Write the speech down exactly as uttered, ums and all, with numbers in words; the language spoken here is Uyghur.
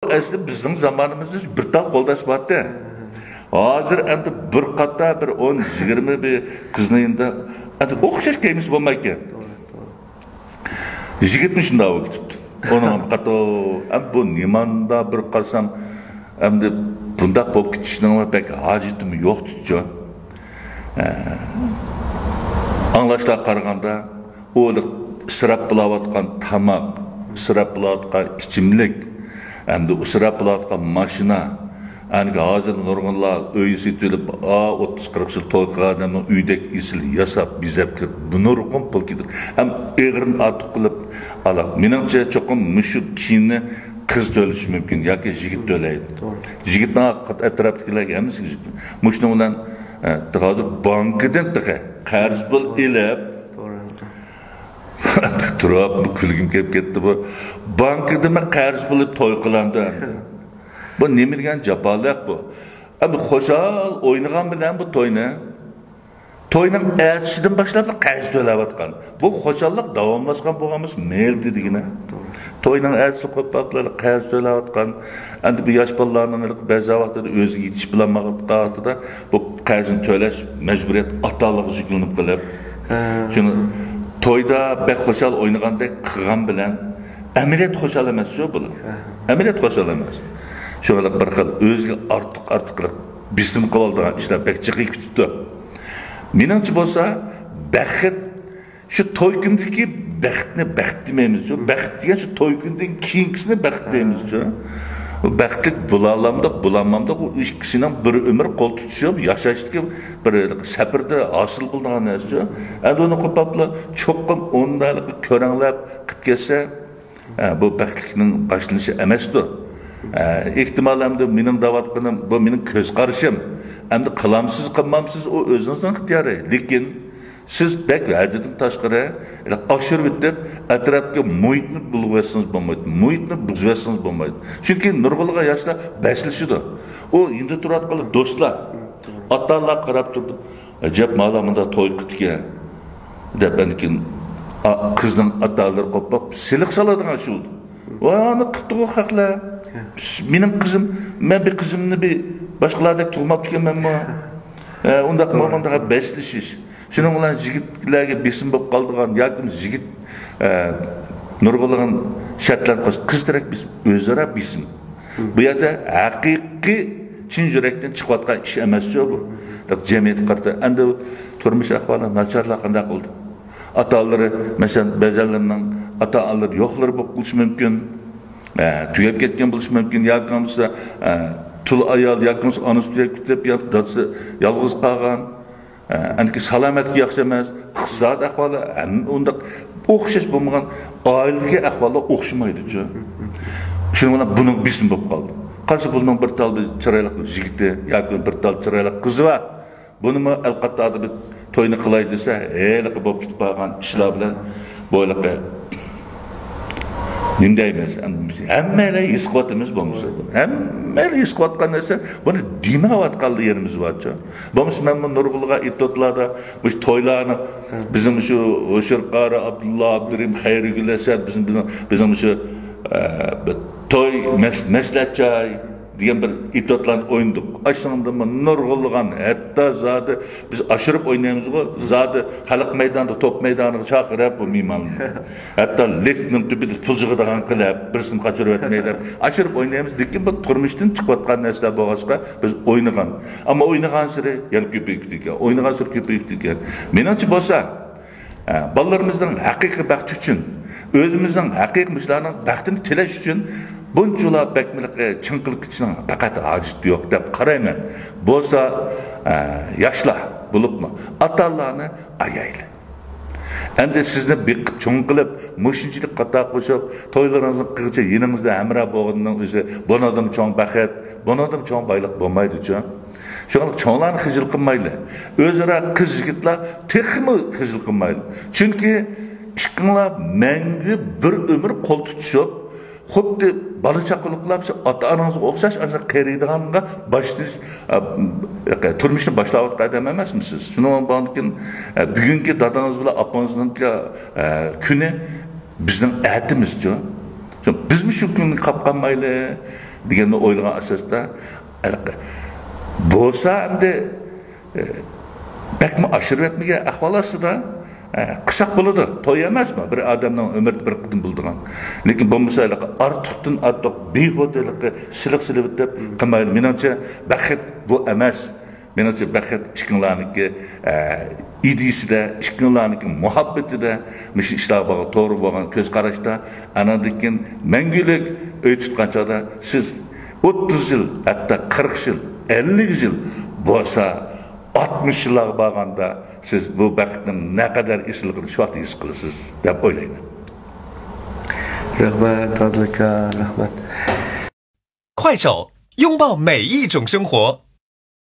ئەسلى بىزنىڭ زامانىمىزدا بىر تال قولداش بارتى. ھازىر ئەمدى بىر قاتار بىر ئون، يىگىرمە بىر قىزنىڭ يېنىدا ئەمدى ئوخشاش كىيمىسى بولمايدىكەن. يىگىتمۇ شۇنداق بولۇپ كېتىپتۇ. ئۇنىڭ قاتتىق، ئەم، بۇ نېمانداق بىر قارىسام، ئەمدى بۇنداق بولۇپ كېتىشنىڭ بەك ھاجىتىمۇ يوق تۇتچۇ. ئاڭلاشلارغا قارىغاندا، ئۇ ئىسراپ بولۇۋاتقان تاماق، ئىسراپ بولۇۋاتقان ئىچىملىك، ئەمدى ئىسراپ بولۇۋاتقان ماشىنا، ئەنكى ھازىر نۇرغۇنلار ئۆي سېتىۋېلىپ، ئا، ئوتتۇز قىرىق يىل توي قىلغان ئادەمنىڭ ئۆيدەك ئېسىل ياساپ، بېزەپ كىرىپ، بۇ نۇرغۇن پۇل كېتىدۇ. ھەم ئېغىرىنى ئارتۇق قىلىپ ئالا. مېنىڭچە، چوقۇم مۇشۇ كىيىمنى قىز تۆلىشى مۇمكىن ياكى يىگىت تۆلەيدۇ. توغرا. يىگىتنىڭ ئەتراپىدىكىلەرگە ھەممىسىگە، مۇشۇنىڭ بىلەن، ئە، ھازىر بانكىدىن تېخى قەرز پۇل ئېلىپ، توغرا. تۇرۇپ، بۇ كۈلگۈم كېلىپ كەتتى بۇ. بانكىدىمۇ قەرز پۇل ئېلىپ توي قىلامدۇ ئەمدى؟ بۇ نېمە دېگەن جاپالىق بۇ؟ ئەمدى خۇشال ئوينىغان بىلەن بۇ توينى، توينىڭ ئەتىسىدىن باشلاپلا قەرز تۆلەۋاتقان. بۇ خۇشاللىق داۋاملاشقان بولغان بولسا مەيلى دېگىنە. توينىڭ ئەتىسى قوپاپلا قەرز تۆلەۋاتقان. ئەمدى بۇ ياش بالىلارنىڭ ھېلىقى بەزى ۋاقىتلىرى ئۆزىگە يېتىشىپ بولالمايۋاتقان ۋاقتىدا بۇ قەرزنى تۆلەش مەجبۇرىيەت ئاتا-ئانىلارغا يۈكلىنىپ قېلىپ، ھە. شۇنى تويدا بەك خۇشال ئوينىغاندەك قىلغان بىلەن ئەمەلىيەت خۇشال ئەمەسچۇ بۇلار. ھە. ئەمەلىيەت خۇشال ئەمەس. شۇڭا بىر خىل ئۆزىگە ئارتۇق-ئارتۇق قىلىپ بېسىم قىلىۋالىدىغان ئىشلار بەك جىقىي كۈتۈپتۇ. مېنىڭچە بولسا، بەخت شۇ توي كۈنىدىكى بەختنى بەخت دېمەيمىزچۇ. بەخت دېگەن شۇ توي كۈنىدىن كېيىنكىسىنى بەخت دەيمىزچۇ. بەختلىك بولالامدۇق، بولالمامدۇق، ئۇ ئىككىسىنىڭ بىر ئۆمۈر قول تۇتۇشۇپ ياشاشتىكى بىر سەپىرىدە ھاسىل بولىدىغان نەرسىچۇ. ئەمدى ئۇنى قوپاپلا چوقۇم ئۇنداقلىقى كۆرەڭلەپ قىلىپ كەتسە، ئە، بۇ بەختلىكنىڭ باشلىنىشى ئەمەستۇ. ئە، ئېھتىمال ئەمدى مېنىڭ دەۋاتقىنىم، بۇ مېنىڭ كۆز قارىشىم. ئەمدى قىلامسىز، قىلمامسىز، ئۇ ئۆزىڭىزنىڭ ئىختىيارى. لېكىن سىز بەك ھەددىدىن تاشقىرى ئاشۇرۇۋېتىپ، ئەتراپتىكى مۇھىتنى بۇلغىۋەتسىڭىز بولمايدۇ. مۇھىتنى بۇزۇۋەتسىڭىز بولمايدۇ. چۈنكى نۇرغۇنلىغان ياشلار بەسلىشىدۇ. ئۇ يېنىدا تۇرۇۋاتقانلار دوستلار، ئاتا-ئانىلار قاراپ تۇرىدۇ. ئەجەب، مالا مۇنداق توي قىپتىكەن دەپ، ئاندىن كېيىن، ئا، قىزنىڭ ئاتا-ئانىلىرى قوپاپ سېلىق سالىدىغان شۇ. ۋا، ئانا قىپتىغۇ خەقلەر. مېنىڭ قىزىم، مەن بىر قىزىمنى بىر باشقىلاردەك تۇغماپتىكەنمەنمۇ؟ ئە، ئۇنداق توغرا. مانا مۇنداق بەسلىشىش. شۇنىڭ بىلەن يىگىتلەرگە بېسىم بولۇپ قالىدىغان ياكى يىگىت، ئە، نۇرغۇنلىغان شەرتلەرنى قويسا، قىز تەرەپ بېسىم، ئۆزئارا بېسىم. بۇ يەردە ھەقىقىي چىن يۈرەكتىن چىقىۋاتقان ئىش ئەمەسچۇ بۇ. جەمئىيەتكە قارىتا ئەمدى تۇرمۇش ئەھۋالى ناچارلار قانداق بولدى؟ ئاتا-ئانىلىرى، مەسىلەن، بەزەنلىرىنىڭ ئاتا-ئانىلىرى يوقلىرى بولۇپ قېلىشى مۇمكىن. ئە، تۈگەپ كەتكەن بولۇشى مۇمكىن ياكى بولمىسا، ئە، تۇل ئايال ياكى بولمىسا ئانىسى تۈگەپ كېتىپ يا دادىسى يالغۇز قالغان. ئەنكى سالامەتلىكى ياخشى ئەمەس، ئىقتىسادىي ئەھۋالى ھەم ئۇنداق ئوخشاش بولمىغان، ئائىلىدىكى ئەھۋاللار ئوخشىمايدۇچۇ. شۇنىڭ بىلەن بۇنىڭ بېسىمى بولۇپ قالدى. قارىسا بۇنىڭ بىر تال بىر چىرايلىق يىگىتى ياكى بىر تال چىرايلىق قىزى بار. بۇنىمۇ ئەل قاتارىدا بىر توينى قىلاي دېسە، ھېلىقى بولۇپ كېتىپ بارغان ئىشلار بىلەن بۇ ھېلىقى نېمە دەيمىز؟ ھەممەيلەن ھېس قىلىۋاتىمىز بولمىسا. ھەممەيلەن ھېس قىلىۋاتقان نەرسە، بۇنى دېمەيۋاتقانلا يېرىمىز بارچۇ. بولمىسا مەنمۇ نۇرغۇنلىغان ئېپىزودلاردا مۇشۇ تويلارنى، بىزنىڭ مۇشۇ ھوشيار قارى ئابدۇللا، ئابدۇرېھىم، خەيرىگۈل ئەسەت، بىزنىڭ، بىزنىڭ، بىزنىڭ مۇشۇ، ئە، بىر توي مەس-، مەسلىھەت جاي دېگەن بىر ئېپىزودلارنى ئوينىدۇق. ئاشۇنىڭدىنمۇ نۇرغۇنلىغان، ھەتتا زادى بىز ئاشۇرۇپ ئوينايمىزغۇ، زادى خەلق مەيدانىدا، توپ مەيدانىغا چاقىرىپ بۇ مېھماننى. ھەتتا لىفتنىڭ تۈپىدە پۇل يىغىدىغان قىلىپ، بىرسىنى قاچۇرۇۋەتمەي دەپ ئاشۇرۇپ ئوينايمىز. لېكىن بۇ تۇرمۇشتىن چىقىۋاتقان نەرسىلەر بولغاچقا، بىز ئوينىغان. ئەمما ئوينىغانسېرى يەنە كۆپىيىپ كېتىدىكەن. ئوينىغانسېرى كۆپىيىپ كېتىدىكەن. مېنىڭچە بولسا، ئە، بالىلىرىمىزنىڭ ھەقىقىي بەختى ئۈچۈن، ئۆزىمىزنىڭ ھەقىقىي مۇشۇلارنىڭ بەختىنى تىلەش ئۈچۈن بۇنچىلا بەكمۇ چىڭ قىلىپ كېتىشنىڭ پەقەت ھاجىتى يوق دەپ قارايمەن. بولسا، ئە، ياشلار بولۇپمۇ ئاتا-ئانىلارنى ئايايلى. ئەمدى سىزنى بېقىپ چوڭ قىلىپ، مۇشۇنچىلىك قاتار قوشۇپ، تويلىرىڭىزنى قىلغۇچە يېنىڭىزدا ھەمراھ بولغىنىنىڭ ئۆزى بۇنىڭدىن چوڭ بەخت، بۇنىڭدىن چوڭ بايلىق بولمايدۇچۇ. شۇڭا چوڭلارنى خىجىل قىلمايلى. ئۆزئارا قىز-يىگىتلەر تېخىمۇ خىجىل قىلمايلى. چۈنكى ئىككىڭلار مەڭگۈ بىر ئۆمۈر قول تۇتۇشۇپ، خۇددى بالا-چاقىلىقلار شۇ ئاتا-ئانىڭىزغا ئوخشاش ئاشۇنداق قېرىيدىغانغا باشلىنىش، ئە، تۇرمۇشنى باشلاۋاتقان ئادەم ئەمەسمۇسىز؟ شۇنىڭ بىلەن، ئە، بۈگۈنكى دادىڭىز بىلەن ئاپىڭىزنىڭكى، ئە، كۈنى بىزنىڭ ئەتىمىزچۇ. بىزمۇ شۇ كۈنگە قاپقالمايلى. دېگەننى ئويلىغان ئاساستا، بولسا ئەمدى، ئە، بەكمۇ ئاشۇرۇۋەتمىگەن ئەھۋال ئاستىدا، ئە، قىلساق بولىدۇ. توي ئەمەسمۇ بىر ئادەمنىڭ ئۆمرىدە بىر قېتىم بولىدىغان. لېكىن بولمىسا ھېلىقى ئارتۇقتىن ئارتۇق بىھۇدە ھېلىقى سىلىق سېلىۋېتىپ قىلمايلى. مېنىڭچە بەخت بۇ ئەمەس. مېنىڭچە بەخت ئىككىڭلارنىڭكى، ئە، ئىدىيىسىدە، ئىككىڭلارنىڭكى مۇھەببىتىدە، مۇشۇ ئىشلارغا توغرا بولغان كۆز قاراشتا، ئاناندىن كېيىن مەڭگۈلۈك ئۆي تۇتقان چاغدا سىز ئوتتۇز يىل، ھەتتا قىرىق يىل، ئەللىك يىل بولسا، ئاتمىش يىللارغا بارغاندا سىز بۇ بەختنىڭ نەقەدەر ئېسىللىقىنى شۇ ۋاقىتتا ھېس قىلىسىز دەپ ئويلايمەن. رەھمەت، ئادىل ئاكا، رەھمەت. 快手，拥抱每一种生活。